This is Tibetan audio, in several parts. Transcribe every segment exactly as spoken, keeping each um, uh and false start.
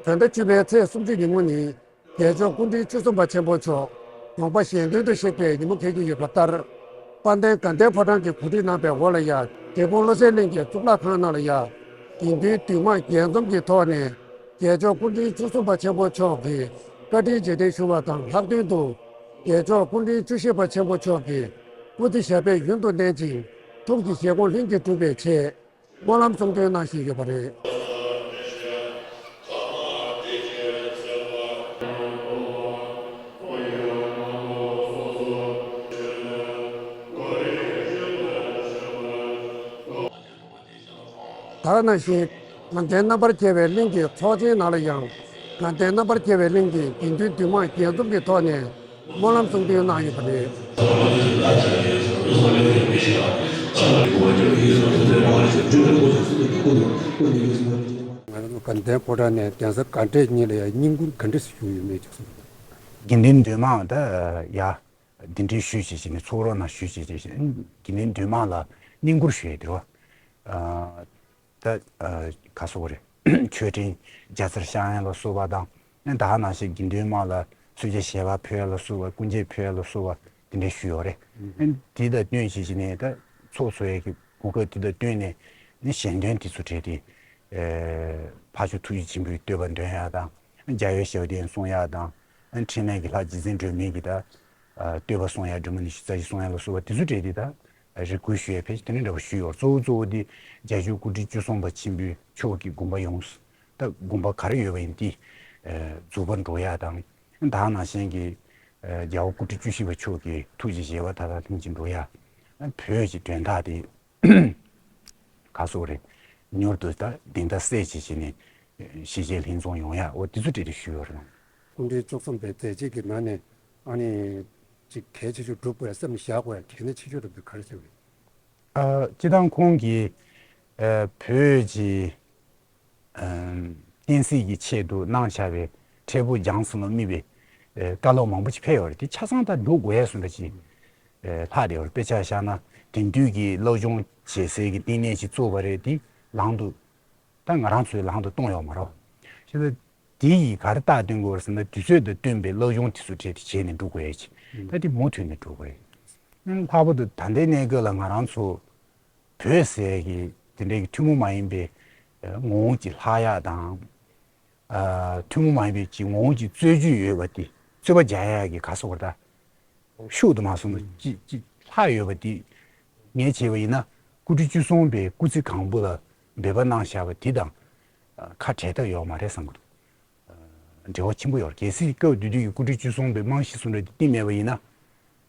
བོད་ཟླ་བཅུ་པའི་ཚེས་སུམ་ཅུ་ཉིན་མོ་ནི། རྒྱལ་མཆོག་སྐུ་ཕྲེང་བཅུ་གསུམ་པ་ཆེན་པོ་མཆོག་དགོངས་པ་གཞན་དོན་དུ་གཤེགས་པའི་ཉིན་མོ་འཁེལ་གྱི་ཡོད་པ་ལྟར། དཔལ་ལྡན་དགའ་ལྡན་ཕོ་བྲང་གིས་གོ་སྒྲིག་གནང་བའི་འོག་ལ་ཡ། འབྲས་སྤུངས་བློ་གསལ་གླིང་གི་གཙུག་ལག་ཁང་ནང་ལ་ཡ། དགེ་འདུན་འདུས་མང་རྒྱས་འཛོམས་ཀྱི་ཐོག་ནས། རྒྱལ་མཆོག་སྐུ་ཕྲེང་བཅུ་གསུམ་པ་ཆེན་པོ་མཆོག་གིས་བཀའ་དྲིན་རྗེས་དྲན་ཞུ་བ་དང་ལྷག་དོན་དུ། རྒྱལ་མཆོག་སྐུ་ཕྲེང་བཅུ་བཞི་པ་ཆེན་པོ་མཆོག་གི་སྐུ་ཚེ་ཞབས་པད་ཡུན་དུ་གནས་ཤིང་། ཐུགས་ཀྱི་བཞེད་དགོངས་ལྷུན་གྱིས་གྲུབ་པའི་ཆེད། སྨོན་ལམ་གསུང་འདོན་གནང་བཞིན་ཡོད་པ་རེད། ད་ག་ནང་བཞིན། དགའ་ལྡན་རྣམ་པར་རྒྱལ་བའི་གླིང་གི་ཚོགས་ཆེན་ནང་ལ་ཡང་། དགའ་ལྡན་རྣམ་པར་རྒྱལ་བའི་གླིང་གི་དགེ་འདུན་འདུས་མང་རྒྱས་འཛོམས་ཀྱི་ཐོག་ནས། སྨོན་ལམ་གསུང་འདོན་གནང་ཡོད་པ་རེད། ང་རང་ཚོ་དགའ་ལྡན་ཕོ་བྲང་ནས་གདན་ས་ག་འདྲས་ཉིད་ལ་ཡང་བསྙེན་བཀུར་ག་འདྲས་ཞུས་ཡོད་མེད་ཅིག་གསུངས། དགེ་འདུན་འདུས་མང་ད་ཡ། གདན་འདྲེན་ཞུས་བྱས་བྱས་ནས་ཚོགས་རོགས་གནང་ཞུས་བྱས་བྱས་བྱས་ནས་དགེ་འདུན་འདུས་མང་ལ་བསྙེན་བཀུར་ཞུ་ཡས་དེ་རོ། ད་ག་སོགས་རེད། མཆོད་སྤྲིན་རྒྱ་མཚར་བཤམས་ཡས་ལ་སོགས་པ་དང་། ད་ག་ནང་བཞིན་དགེ་འདུན་མང་ལ་གསོལ་ཇ་བཞེས་པ་ཕུལ་ཡས་ལ་སོགས་པ། སྐུ་འབུལ་ཕུལ་ཡས་ལ་སོགས་པ་དེ་འདྲ་ཞུས་ཡོད་རེད། དེ་དང་བསྟུན་བྱས་བྱས་ནས་ད་ཚོགས་གཙོ་ཡས་ཀྱི་གོ་སྐབས་དེ་དང་བསྟུན་ནས་ནི་གཞན་དོན་དེ་ཚོ་གྲས་དེ། ཕ་ཇོ་ཐུགས་རྗེ་ཆེན་པོའི་བསྟོད་པ་འདོན་ཡས་དང་། རྒྱལ་བའི་ཞབས་བརྟན་གསུང་ཡས་དང་། འཕྲིན་ལས་ཀྱི་ལྷ་རྗེ་བཙུན་སྒྲོལ་མའི་གི་ད། བསྟོད་པ་གསུང་ཡས། སྒྲོལ་མ་ཉི་ཤུ་རྩ་བཞི་གསུང་ཡས་ལ་སོགས་པ་དེ་ཚོ་གྲས་དེ་ད། རེ་སྐུལ་ཞུ་ཡས་ཕལ་ཆེར་དེ་འདྲ་འདྲ་པོ་ཞུས་ཡོད། གཙོ་བོ་གཙོ་བོ་དེ་རྒྱལ་མཆོག་སྐུ་ཕྲེང་བཅུ་གསུམ་པ་ཆེན་པོའི་མཆོག་གི་དགོངས་པ་ཡོངས་སུ། ད་དགོངས་པ་ག་རེ་ཡོད་པ་ཡིན་དེ། རྫོགས་པར་འགྲོ་ཡས་དང་། ད་ག་ནང་བཞིན་གྱི། རྒྱལ་བ་སྐུ་ཕྲེང་བཅུ་བཞི་པ་མཆོག་གི་ཐུགས་ཀྱི་བཞེད་པ་མཐའ་དག་ལྷུན་གྱིས་འགྲུབ་ཡས། བོད་ཀྱི་དོན་དག་དེ། ག་སོགས་རེད། མྱུར་དུ་ད་གདེང་ཐག་སད་བྱས་བྱས་ནས་ཞི་བྱེད་ལྷན་འཛོམས་ཡོང་ཡ། འོ་དེ་ཚོ་གྲས་དེ་ཞུས་ཡོད་རེད། སྐུ་ཕྲེང་བཅུ་གསུམ་པའི་མཛད་རྗེས་ཀྱི་ནང་ནས་ཨ་ནི་ཅིག་གལ་ཆེ་ཤོས་སྒྲུབ་དགོས་ཡ་སེམས་བཞག་དགོས་ཡ་གལ་གནད་ཆེ་ཤོས་དེ་ག་རེ་ཟེར་བས། ཨ་སྤྱིར་བཏང་ཁོང་གིས་ཨ་བོད་ཀྱི་ཨ་བསྟན་སྲིད་ཀྱི་ཆེད་དུ་གནང་བཞག་པའི་འཕྲལ་ཕུགས་རྒྱང་མཚོ་ལ་དམིགས་པའི་ཨ་བཀའ་སློབ་མང་པོ་ཞིག་ཕེབས་ཡོད་རེད། དེ་ཆ་ཚང་ད་སྒྲུབ་དགོས་ཡ་བཟོ་འདྲ་ཅིག་ཨ་ལྷག་བསྡད་ཡོད་རེད། དཔེ་ཆ་བཞག་ན་དེང་དུས་ཀྱི་སློབ་སྦྱོང་བྱེད་སའི་གི་ལྟེ་གནས་ཤིག་བཙུགས་པ་རེད། དེ་ལང་དུ། ད་ང་རང་ཚོའི་ལང་དུ་གཏོང་ཡོད་མ་རེད། བྱས་ཙང་དེ་ཡིས་ག་རེ་རྟགས་སྟོན་དགོས་རེད་ཟེར་ན། དུས་ཚོད་དང་བསྟུན་པའི་སློབ་སྦྱོང་དེ་ཚོ་གྲས་དེ་བྱས་ནས་འགྲོ་དགོས་ཡ་ཅིག་ད་དེ་མུ་མཐུད་ནས་འགྲོ་དགོས་རེད། ལྷག་པར་དུ་ད་ལྟའི་གནས་སྐབས་ལ་ང་རང་ཚོ་བོད་ཟེར་གྱི་དེ་འདྲའི་གི་ཐུན་མོང་མ་ཡིན་པའི་ངོ་བོ་ཅིག་ལྷག་ཡ་དང་། ཨ་ཐུན་མོང་མ་ཡིན་པའི་ཅིག་ངོ་བོ་ཅིག་རྩོད་རྒྱུ་ཡོད་པ་དེ་རྩོད་པ་རྒྱག་ཡ་གི་ག་སོགས་པ་ད། ཤུགས་དུ་མ་སོང་ན་ཅི་ཅི་ལྷག་ཡོད་པ་འདི། ངས་བྱས་པ་ཡིན་ན་སྐུ་ཕྲེང་བཅུ་གསུམ་པའི་སྐུ་ཚེ་གང་པོ་ལ་འབད་པ་གནང་བཞག་པ་འདི་དང་ཁ་བྲལ་ཐབས་ཡོད་མ་རེད་བསམ་གི་འདུག་འབྲེལ་བ་ཆེན་པོ་ཡོད་རེད། གལ་སྲིད་སྐབས་དེ་དུས་ཀྱི་སྐུ་ཕྲེང་བཅུ་གསུམ་པའི་རྨང་གཞི་བཟོ་འདྲ་འདི་བཏིང་མེད་པ་ཡིན་ན།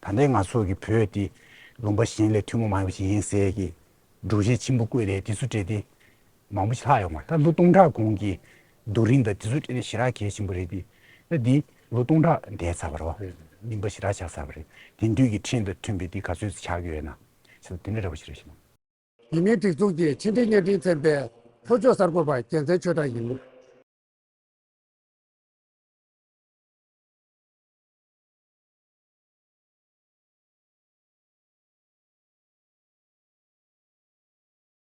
ད་ལྟའི་ང་ཚོ་གི་བོད་འདི་ལུང་པ་གཞན་ལས་ཐུན་མོང་མ་ཡིན་པ་ཞིག་ཡིན་ཟེར་གི་སྒྲུབ་བྱེད་ཆེན་པོ་བཀོད་དེ་དེ་ཚོ་སྤྲད་དེ། མང་པོ་ཞིག་ལྷག་ཡོད་མ་རེད། ད་ལོ་སྟོང་ཕྲག་གོང་གི་རྡོ་རིང་དང་དེ་ཚོ་སྤྲད་ནས་ཞེ་དྲག་གལ་ཆེན་པོ་རེད་དེ། ད་འདི་ལོ་སྟོང་ཕྲག་འདས་ཚར་བ་རེད་བ། རྙིང་པ་ཞེ་དྲག་ཆགས་ཚར་བ་རེད། དེང་དུས་ཀྱི་ཁྲིམས་དང་མཐུན་པའི་འདི་ག་ཚོད་ཅིག་ཆགས་ཀྱི་ཡོད་ན། ཟེར་དེ་འདྲ་འདྲ་པོ་ཞིག་རེད་ཤག་དེ་མིན་སྒྲིག་འཛུགས་ཀྱི་ཕྱི་འབྲེལ་བརྙན་འཕྲིན་ཚན་པའི་ལྷོ་ཕྱོགས་གསར་འགོད་པ་རྒྱལ་མཚན་ཆོས་གྲགས་ཡིན།